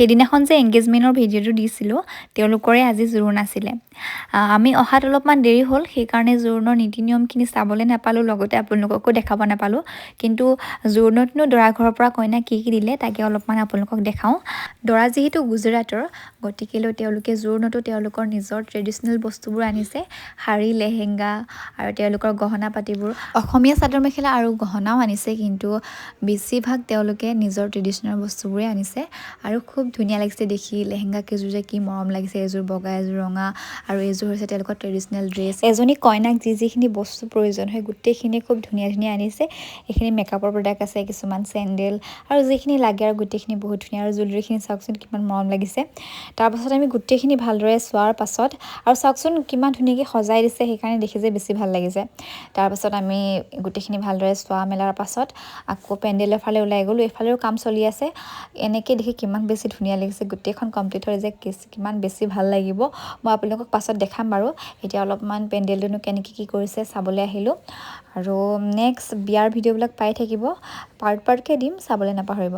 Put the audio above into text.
সেইদিনাখন যে এংগেজমেণ্টৰ ভিডিঅ'টো দিছিলোঁ, তেওঁলোকৰে আজি জোৰোণ আছিলে। আমি অহাত অলপমান দেৰি হ'ল, সেইকাৰণে জোৰোণৰ নীতি নিয়মখিনি চাবলৈ নাপালোঁ, লগতে আপোনালোককো দেখাব নাপালোঁ। কিন্তু জোৰোণতনো দৰা ঘৰৰ পৰা কইনাক কি কি দিলে, তাকে অলপমান আপোনালোকক দেখাওঁ। দৰা যিহেতু গুজৰাটৰ, গতিকেলৈ তেওঁলোকে জোৰোণতো তেওঁলোকৰ নিজৰ ট্ৰেডিশ্যনেল বস্তুবোৰ আনিছে, শাৰী, লেহেংগা আৰু তেওঁলোকৰ গহনা পাতিবোৰ। অসমীয়া চাদৰ মেখেলা আৰু গহনাও আনিছে, কিন্তু বেছিভাগ তেওঁলোকে নিজৰ ট্ৰেডিশ্যনেল বস্তুবোৰে আনিছে আৰু খুব ধুনীয়া লাগিছে দেখি। লেহেংগা কেইযোৰ যে কি মৰম লাগিছে! এযোৰ বগা, এযোৰ ৰঙা আৰু এইযোৰ হৈছে তেওঁলোকৰ ট্ৰেডিশ্যনেল ড্ৰেছ। এজনী কইনাক যি যিখিনি বস্তু প্ৰয়োজন হয়, গোটেইখিনি খুব ধুনীয়া ধুনীয়া আনিছে। এইখিনি মেকআপৰ প্ৰডাক্ট আছে, কিছুমান চেণ্ডেল আৰু যিখিনি লাগে আৰু গোটেইখিনি বহুত ধুনীয়া। আৰু জুৱেলাৰীখিনি চাওকচোন, কিমান মৰম লাগিছে! তাৰপাছত আমি গোটেইখিনি ভালদৰে চোৱাৰ পাছত, আৰু চাওকচোন কিমান ধুনীয়াকৈ সজাই দিছে, সেইকাৰণে দেখি যে বেছি ভাল লাগিছে। তাৰপাছত আমি গোটেইখিনি ভালদৰে চোৱা মেলাৰ পাছত আকৌ পেণ্ডেলৰ ফালে ওলাই গ'লোঁ। এইফালেও কাম চলি আছে। এনেকৈ দেখি কিমান বেছি ধুনীয়া লাগিছে! গোটেইখন কমপ্লিট হৈ যে কিমান বেছি ভাল লাগিব, মই আপোনালোকক পাছত দেখাম বাৰু। এতিয়া অলপমান পেণ্ডেলটোনো কেনেকৈ কি কৰিছে চাবলৈ আহিলোঁ। আৰু নেক্সট বিয়াৰ ভিডিঅ'বিলাক পাই থাকিব, পাৰ্ট পাৰ্টকৈ দিম, চাবলৈ নাপাহৰিব।